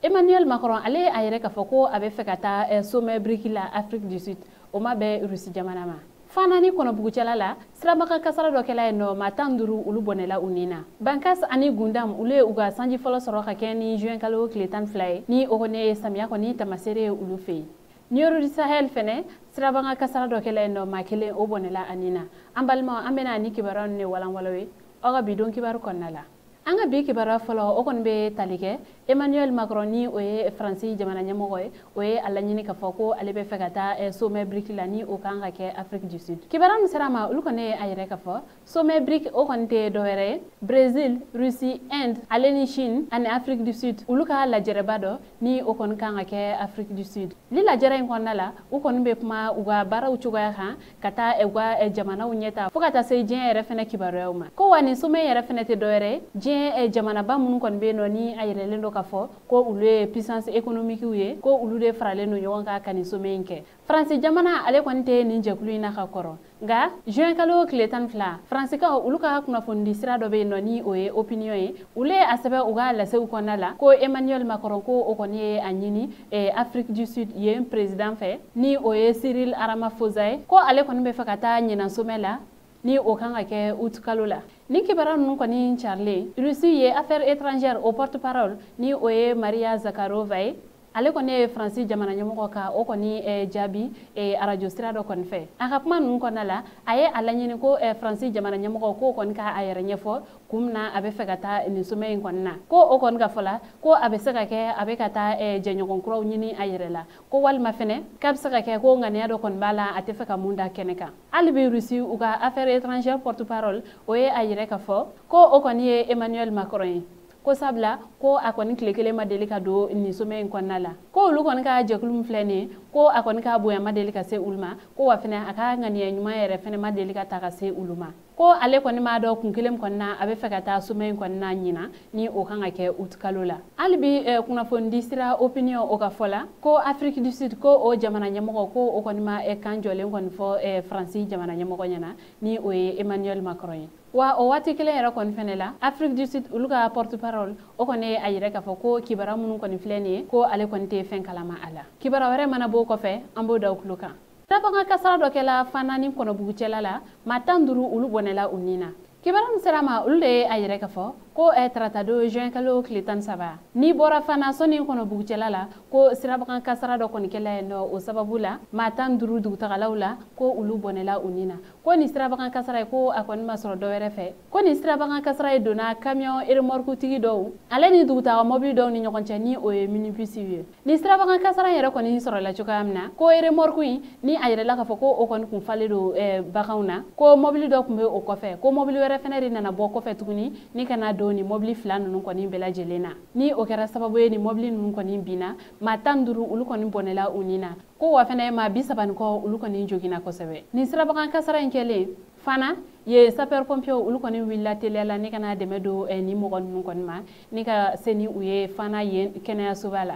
Emmanuel Macron ale a yɛrɛ k'a fɔ ko a bɛ fɛ ka taa sommet BRICS la Afrique du Sud, o ma bɛn Russie jamana ma. Fana ni kɔnɔbugucɛla la, sirabakan kasara dɔ kɛla yen nɔ, maa 15 olu bɔnɛla u nin na. Bankas ani Gundam olu ye u ka sanji fɔlɔ sɔrɔ ka kɛ ni juin kalo tile 12 ye, ni o kɔni ye samiya kɔni tamaseere ye olu fɛ yen. Nioro du Sahel fɛnɛ, sirabakan kasara dɔ kɛla yen nɔ, maa kelen o bɔnɛla a nin na. An balimaw, an bɛna ni kibaruya ninnu de walanwalan ye aw ka bi don kibaru kɔnɔna la. An ka bi kibaruya fɔlɔ, o kɔni bɛ tali kɛ Emmanuel Macron ni o ye Faransi jamana ɲɛmɔgɔ ye, o ye a laɲini k'a fɔ ko ale bɛ fɛ ka taa sommet BRICS la, ni o kan ka kɛ Afrique du Sud. Kibaruya min sera a ma, olu kɔni ye a yɛrɛ k'a fɔ sommet BRICS o kɔni tɛ dɔwɛrɛ ye Brésil, Russie, Inde ale ni Chine ani Afrique du Sud olu ka lajɛrɛba dɔ, ni o kɔni kan ka kɛ Afrique du Sud. Ni lajɛrɛ in kɔnɔna la, u kɔni bɛ kuma u ka baaraw cogoya kan ka taa u ka jamanaw ɲɛta fo ka taa se diɲɛ yɛrɛ fɛnɛ kibaruyaw ma. Ko wa nin sommet yɛrɛ fɛnɛ tɛ dɔwɛrɛ ye diɲɛ jamanaba minnu kɔni bɛ yen nɔ, ni a yɛrɛlen don k'a fɔ ko olu ye puissance économique ye, ko olu de faralen don ɲɔgɔn kan ka nin sommet in kɛ. Faransi jamana ale kɔni tɛ nin jɛkulu in na ka kɔrɔ, nka juin kalo tile 12, Faransikaw olu ka kunnafonidi sira dɔ bɛ yen nɔ, ni o ye Opinion ye, olu ye a sɛbɛn u ka lasew kɔnɔna la ko Emmanuel Macron ko o kɔni ye a ɲini Afrique du Sud yen président fɛ, ni o ye Cyril Ramaphosa ye, ko ale kɔni bɛ fɛ ka taa ɲinan sommet la, ni o kan ka kɛ août kalo la. Ni kibaruya ninnu kɔni carilen, Russie ye affaires étrangères o porte-parole, ni o ye Maria Zakharova ye, ale kɔni ye Faransi jamana ɲɛmɔgɔ ka o kɔni jaabi arajo sira dɔ kɔni fɛ. A ka kuma ninnu kɔnɔna la, a ye a laɲini ko Faransi jamana ɲɛmɔgɔ k'o kɔni ka a yɛrɛ ɲɛfɔ kun min na a bɛ fɛ ka taa nin sommet in kɔni na. Ko o kɔni ka fɔ la ko a bɛ se ka kɛ a bɛ ka taa jɛɲɔgɔn kuraw ɲini a yɛrɛ la, ko walima fɛnɛ k'a bɛ se ka kɛ ko ŋaniya dɔ kɔni b'a la a tɛ fɛ ka mun da kɛnɛ kan. Hali bi Russie u ka affaires étrangères porte-parole o ye a yɛrɛ ka fɔ ko o kɔni ye Emmanuel Macron ye, ko sabula ko a kɔni tile kelen ma deli ka don nin sommet in kɔnɔna la, ko olu kɔni ka jɛkulu min filɛ nin ye, ko a kɔni ka bonya ma deli ka se olu ma, ko wa fɛnɛ a ka ŋaniya ɲuman yɛrɛ fɛnɛ ma deli ka ta ka se olu ma, ko ale kɔni m'a dɔn kun kelen kɔni na a bɛ fɛ ka taa sommet in kɔni na ɲinan, ni o kan ka kɛ août kalo la. Hali bi kunnafonidi sira Opinion o ka fɔ la ko Afrique du Sud ko o jamana ɲɛmɔgɔ ko o kɔni ma kan jɔlen kɔni fɔ Faransi jamana ɲɛmɔgɔ ɲɛna, ni o ye Emmanuel Macron ye. Wa o waati kelen yɛrɛ kɔni fɛnɛ la, Afrique du Sud olu ka porte-parole o kɔni ye a yɛrɛ k'a fɔ ko kibaruya minnu kɔni filɛ nin ye, ko ale kɔni tɛ fɛn kalama a la. Kibaruya wɛrɛ mana bɔ o kɔfɛ, an b'o da u tulo kan. Sirabakan kasara dɔ kɛla Fana ni kɔnɔbugucɛla la, maa 15 olu bɔnɛla u nin na. Kibaruya min sera ma, olu de ye a yɛrɛ k'a fɔ ko tarata don juin kalo tile 13, n'i bɔra Fana sɔnni kɔnɔbugucɛla la, ko sirabakan kasara dɔ kɔni kɛla yen nɔ, o sababu la maa 15 dugutagalaw la ko olu bɔnɛla u nin na. Ko nin sirabakan kasara ye, ko a kɔni ma sɔrɔ dɔ wɛrɛ fɛ, ko nin sirabakan kasara ye donna camion remorque tigi dɔw ale ni dugutaga mobili dɔw ni ɲɔgɔn cɛ, ni o ye minibus ye. Nin sirabakan kasara yɛrɛ kɔni sɔrɔla cogoya min na, ko remorque in ni a yɛrɛla k'a fɔ ko o kɔni kun falen don baganw na, ko mobili dɔ tun bɛ o kɔfɛ, ko mobili wɛrɛ fɛnɛ de nana bɔ kɔfɛ tuguni ni ka na don nin mobili fila ninnu kɔni bɛɛ lajɛlen na, ni o kɛra sababu ye ni mobili ninnu kɔni binna, maa 15 olu kɔni bɔnɛla u nin na, ko wa fɛnɛ maa 30 ni kɔ olu kɔni joginna kosɛbɛ. Nin sirabakan kasara in kɛlen fana ye, sapeur pompier olu kɔni wulila teliya la ni ka na dɛmɛ don nin mɔgɔ ninnu kɔni ma, ni ka se ni u ye Fana yen kɛnɛyasoba la.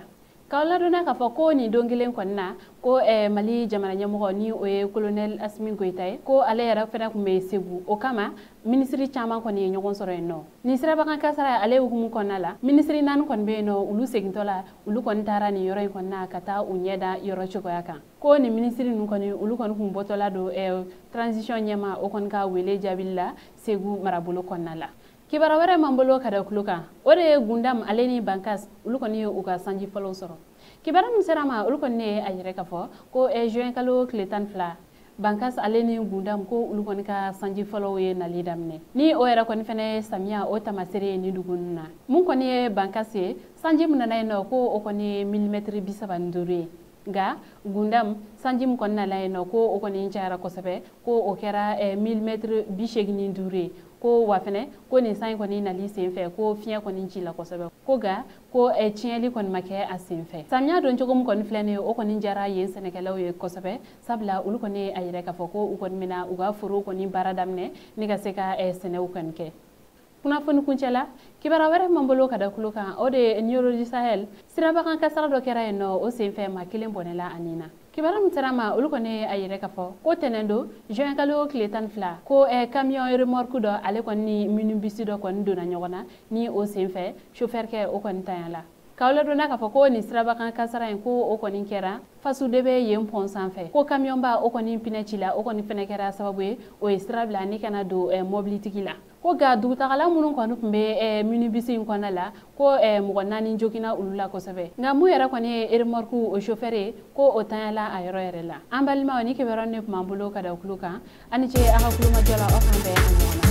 K'aw ladɔnniya k'a fɔ ko nin don kelen kɔni na, ko Mali jamana ɲɛmɔgɔ, ni o ye colonel Assimi Goïta ye, ko ale yɛrɛ fɛnɛ tun bɛ Segu, o kama minisiri caman kɔni ye ɲɔgɔn sɔrɔ yen nɔ. Nin sirabakan kasara ale hukumu kɔnɔna la, minisiri 4 kɔni bɛ yen nɔ, olu segintɔ la olu kɔni taara nin yɔrɔ in kɔni na ka taa u ɲɛ da yɔrɔ cogoya kan. Ko nin minisiri ninnu kɔni olu kɔni kun bɔtɔla don transition ɲɛma o kɔni ka wele jaabili la Segu marabolo kɔnɔna la. Kibaruya wɛrɛ m'an bolo ka da tulo kan, o de ye Gundam ale ni Bankas olu kɔni ye u ka sanji fɔlɔw sɔrɔ. Kibaruya min sera ma, olu kɔni ye a yɛrɛ k'a fɔ ko juin kalo tile 12, Bankas ale ni Gundam ko olu kɔni ka sanji fɔlɔw ye nali daminɛ, ni o yɛrɛ kɔni fɛnɛ ye samiya o tamaseere ye nin dugu ninnu na. Mun kɔni ye Bankas ye, sanji min nana yen nɔ, ko o kɔni ye milimɛtiri 35 ye, nka Gundam sanji min kɔni nana yen nɔ, ko o kɔni cayara kosɛbɛ, ko o kɛra milimɛtiri 85 ye. Ko wa fɛnɛ ko nin san in kɔni nali sen fɛ, ko fiɲɛ kɔni cila kosɛbɛ, ko nka ko tiɲɛli kɔni ma kɛ a sen fɛ. Samiya don cogo min kɔni filɛ nin ye, o kɔni diyara yen sɛnɛkɛlaw ye kosɛbɛ, sabula olu kɔni ye a yɛrɛ k'a fɔ ko u kɔni bɛna u ka forow kɔni baara daminɛ ni ka se ka sɛnɛw kɔni kɛ. Kunnafoni kuncɛ la, kibaruya wɛrɛ m'an bolo ka da tulo kan, o de ye Nioro du Sahel sirabakan kasara dɔ kɛra yen nɔ, o senfɛ maa kelen bɔnɛla a nin na. Kibaruya min sera ma, olu kɔni ye a yɛrɛ k'a fɔ ko tɛnɛn don juin kalo tile 12, ko camion remorque dɔ ale kɔni ni minibus dɔ kɔni donna ɲɔgɔn na, ni o senfɛ chauffeur kɛ o kɔni tanyala. K'aw ladɔnniya k'a fɔ ko nin sirabakan kasara in ko o kɔni kɛra Fasudebe yen pɔn sanfɛ, ko kamiyɔnba o kɔni pinɛ ci la, o kɔni fɛnɛ kɛra sababu ye o ye sira bila ni kana don mɔbilitigi la. Ko nka dugutagala minnu kɔni tun bɛ minibisi in kɔnɔna la, ko mɔgɔ 4 joginna olu la kosɛbɛ. Nka mun yɛrɛ kɔni ye remorque o chauffeur ye, ko o tanyala a yɔrɔ yɛrɛ la. An balimaw, ni kibaruya ne tun b'an bolo ka da tulo kan. A ni ce a ka kulomajɔ la, aw k'an bɛn a ɲɔgɔn na.